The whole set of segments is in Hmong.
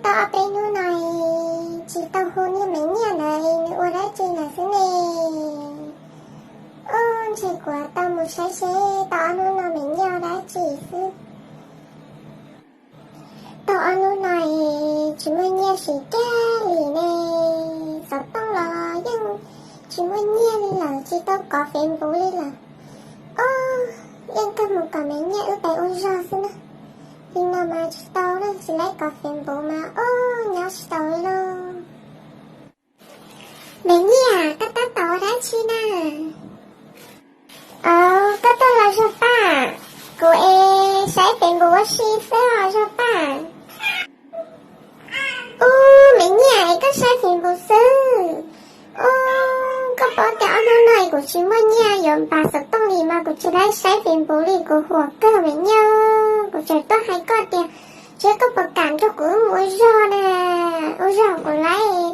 Tau ob peb hnub no tsis tau hu niag Maiv Nyiaj ntawd, nws ua dab tsi ntawd xwb ne? Ub, ntshe kuv tau mus saib seb tau ob hnub no Maiv Nyiaj ua dab tsi xwb. Tau ob hnub no tsis muaj nyiaj siv kiag li ne, xov tooj los yeej tsis muaj nyiaj li lawm, tsis tau kov Facebook li lawm. Ub, yeej kawg mus kom Maiv Nyiaj wb pais ua zog xwb na. Li no mas tsis tau na, tsis laib kov Facebook mas ub, nyob tsis tau li lauj. Maiv Nyiaj, koj tab tom ua dab tsi na? Au, koj tuaj los Zuag Paj? Kuv es saib Facebook ua si xwb os Zuag Paj. Ub, Maiv Nyiaj es koj saib Facebook xwb? Ub, koj paub tias ob hnub no kuv tsis muaj nyiaj yuav npav xov tooj li mas kuv tsis laib saib Facebook li, kuv huam kawg Maiv Nyiaj. Kuv tseem tuaj hais koj tias, seb koj puas kam nrog kuv wb mus ua zog na, ua zog kuv laib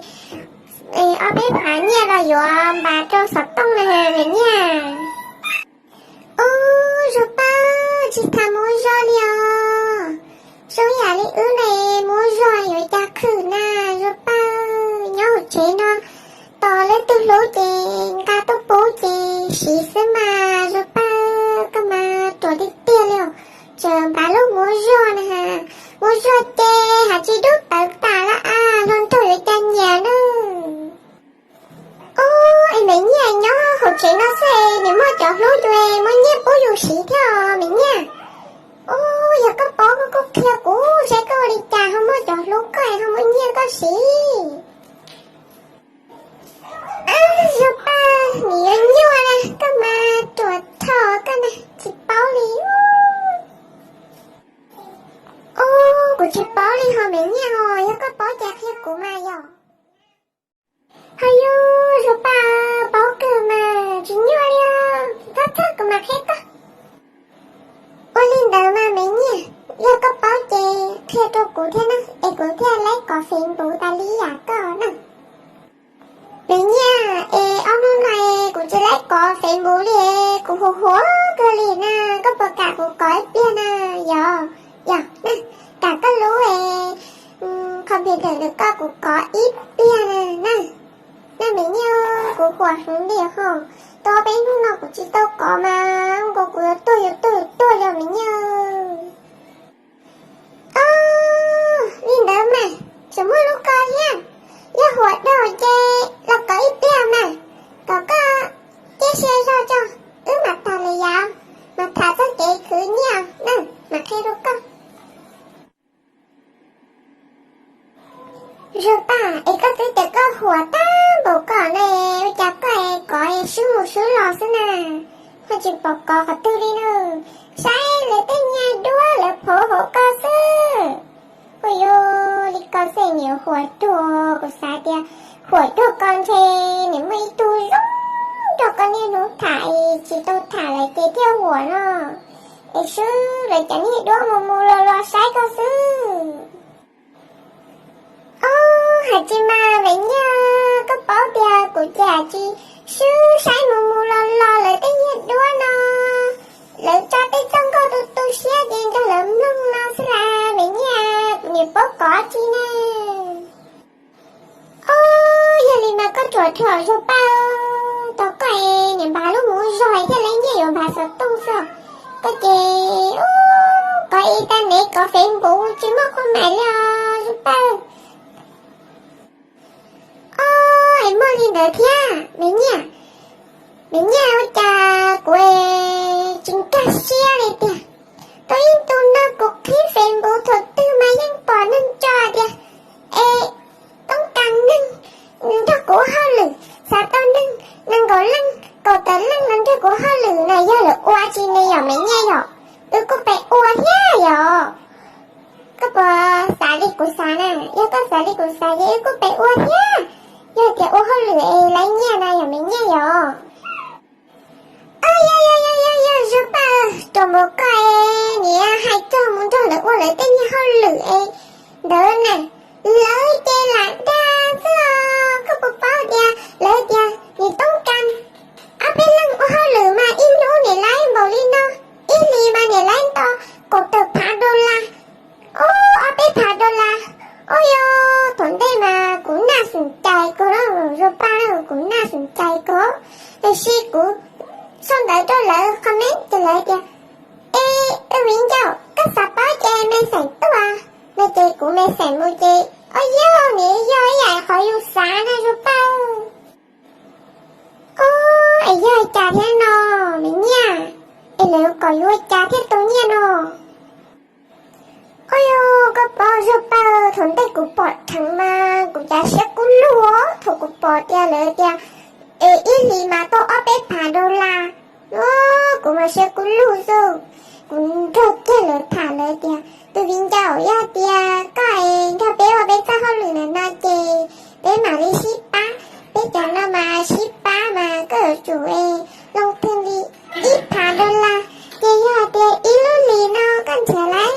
ob peb phav nyiaj los yuav npav rau xov tooj na Maiv Nyiaj. Ub, Zuag Paj, tsis tham mus ua zog li os. Zoo yam li wb ne, mus ua zog yuav cas khwm na Zuag Paj. Nyob hauv tsev no tos leej twg hlub ces nqa tuaj pub ces siv xwb mas Zuag Paj, koj mas ruam tiag tiag li os. Tseem npav lub mus ua zog na, mus ua zog ces hais tsis dub tawv tas lawm as, hluas nraug yuav cas nyiam na. Ub, es Maiv Nyiaj nyob hauv tsev no xwb es nws muaj cov hlub yus es muaj nyiaj pub yus siv thiab os Maiv Nyiaj. Ub, yog koj paub koj kuj qhia kuv saib koj ua li cas ho muaj cov hlub koj es ho muaj nyiaj koj siv. Ab, Zuag Paj, nim yuav nyuaj na, koj mas ruam dhau koj na, tsis paub li. Ub, kuv tsis paub li ho Maiv Nyiaj os, yog koj paub ces qhia kuv mas yom. Ho yus Zuag Paj, paub kawg mas tsis nyuaj li os, thov txog kuv mam qhia koj. Ua li ntawd mas Maiv Nyiaj, yog koj paub ces qhia rau kuv thiab na, es kuv thiaj laib kov Facebook tas li yam koj na. Maiv Nyiaj, es ob hnub no es kuv tsis laib kov Facebook li, kuv huv huav kawg li na, koj puas kam kuv kov ib pliag na? Yog, yog na, kam koj lub es computer ntawm koj kuv kov ib pliag na. Na Maiv Nyiaj, kuv huam heev li ho, tau peb hnub no kuv tsis tau kov mas nkaus kuv yuav tuag yuav tuag yuav tuag li Maiv Nyiaj. Au, li ntawd mas tseem muaj lub ko thiab. Yog huam dhau ces los kov ib pliag mas, kom koj ciaj sia zog tso, wb mam tham lwm yam, mam tham txog kev khwv nyiaj na, mam qhia rau koj. Zuag Paj, es koj twb tias koj huam tag npaum ko ne, ua cas koj es kov es swb mus swb los xwb na, ho tsis pom kov qhov twg li na. Saib lawv tej nyiaj duab lawv phov hauv ko xwb. Ua yog li ko xwb niam huam ruag, kuv xav tias huam ruag ko ntshe niam muaj ib tug zoo nrog koj niaj hnub tham es tsis tau tham lawm ces thiaj huam no, es swb lawv cov nyiaj duab mus mus los los saib koj xwb. Au, hais tsis mas Maiv Nyiaj, koj paub tias kuv cas tsis swb saib mus mus los los lawv tej nyiaj duab no, lawv tso tej txoj nkauj tu tu siab ces nrog lawv mloog no xwb las Maiv Nyiaj, kuv niam paub kov tsis ne. Au, yog li mas koj ruam dhau Zuag Paj, tau koj es niam npam lub mus zog thiaj li nyiaj yuav npam xov tooj xwb. Koj ces, ub, kov internet kov Facebook tsis muaj khuam mais li os Zuag Paj. Au, es muaj li ntawd thiab Maiv Nyiaj. Maiv Nyiaj, ua cas kuv tsis nkag siab li tiag. Tau ib ntu no kuv qhib Facebook thaum twg mas yeej pom neeg tso tias es toob kas neeg nrog kuv ua hauj lwm, xav tau neeg nees nkaum leej kaum tawm leej los nrog kuv ua hauj lwm na, yog lawv ua tsis ne yom Maiv Nyiaj yom, wb kuj pem ua thiab yom. Koj puas xav li kuv xav na? Yog koj xav li kuv xav ces wb kuj pem ua thiab, yog tias ua hauj lwm es laib nyiaj na yom Maiv Nyiaj yom. Au, yog yog yog yog yog Zuag Paj, ruam npaum koj es niam hais txog mus nrog lawv ua lawv tej niag hauj lwm es ntawd na, lawv ces lam dag xwb os. Koj puas paub tias lawv tias niam toob kas ob peb leeg ua hauj lwm mas ib hnub niam laib npaum li no, ib hlis mas niam laib tau kaum tawm phav dollar. Ub, ob peb phav dollar. Ub, yog Xum cais kawg, Zuag Paj, kuv naj xum cais kawg, tiam sis kuv sau ntawv rau lawv comment ces lawv tias, es, viv ncaus, koj xav paub ces me xeem tuaj no ces kuv me xeem mus ces, o yog, nws yog ib yam qhov yus xav na Zuag Paj. Ob, es yog cas thiab no, me Nyiaj? Es lawv kom yuav ua cas thiaj tau nyiaj no? Ob, yog koj paub Zuag Paj, thaum ntej kuv pom dheev mas kuv cav siab kub lug, thaum kuv pom tias lawv tias es ib hlis mas tau ob peb phav dollar, kuv mas siab kub lug xwb. Kuv nrog kiag lawv tham, lawv tias, tus viv ncaus, yog tias koj es nrog peb ua peb txoj hauj lwm na no ces peb mam li sib pab, peb cov no mas sib pab mas koj yuav tsum es loo thwj li ib phav dollar, ces yog tias ib lub hlis no koj nrhiav lawm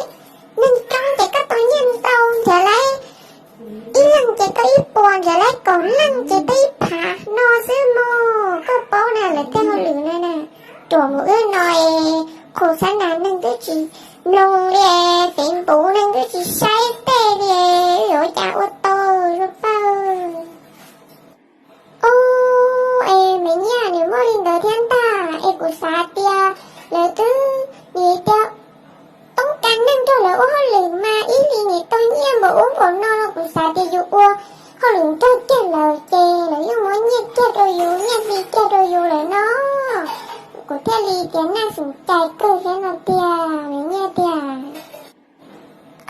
neeg roob ces koj tau nyiaj ntau, nrhiav lawm ib leeg ces tau ib puas, nrhiav lawm kaum leej ces tau ib phav no xwb mog. Koj paub na, lawv tej hauj lwm na, ruam mus wb no es khu xab nas neeg twb tsis mloog li, Facebook neeg twb tsis saib tej li, yuav ua cas ua tau, Zuag Paj? Ob, es me Nyiaj, nws muaj li ntawd thiab ntag, es kuv xav tias lawv twb, nws tias toob kas neeg nrog lawv ua hauj lwm mas ib hlis nws tau nyiaj npaum ub npaum no no, kuv xav tias yus ua hauj lwm nrog kiag lawv ces lawv yeej muab nyiaj kiag rau yus, nyiaj hli kiag rau yus lawm no. Kuv thiaj li tias naj xum cais kawg thiab no tiag, me Nyiaj tiag.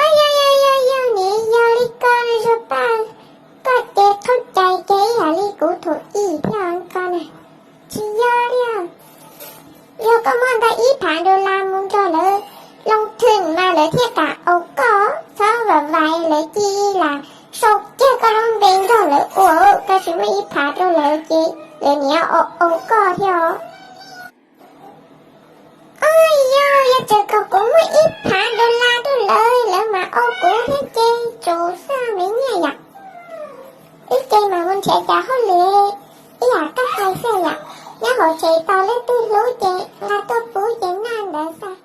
Ob, yog, yog, yog, yog, nws yog li ko no Zuag Paj, koj ces qhov cais ces ib yam li kuv thaum ub thiab ko na. Tsis yog li, yog koj muab ntau ib phav dollar mus nrog lawv loo thwj mas lawv thiaj kam au koj, txhob vam vaiv, lawv cia li lam sau kiag koj lub npe nrog lawv ua, koj tsis muab ib phav rau lawv ces lawv niaj au au koj thiab os. Ob, yog, yog txawm kom kuv muab ib phav dollar rau lawv, lawv mam au kuv thiab ces tsum xwb me Nyiaj yom. Wb ces mam mus nrhiav cov hauj lwm ib yam koj hais xwb yom, nyob hauv tsev tos leej twg hlub ces nqa tuaj pub ces naj ntawd xwb.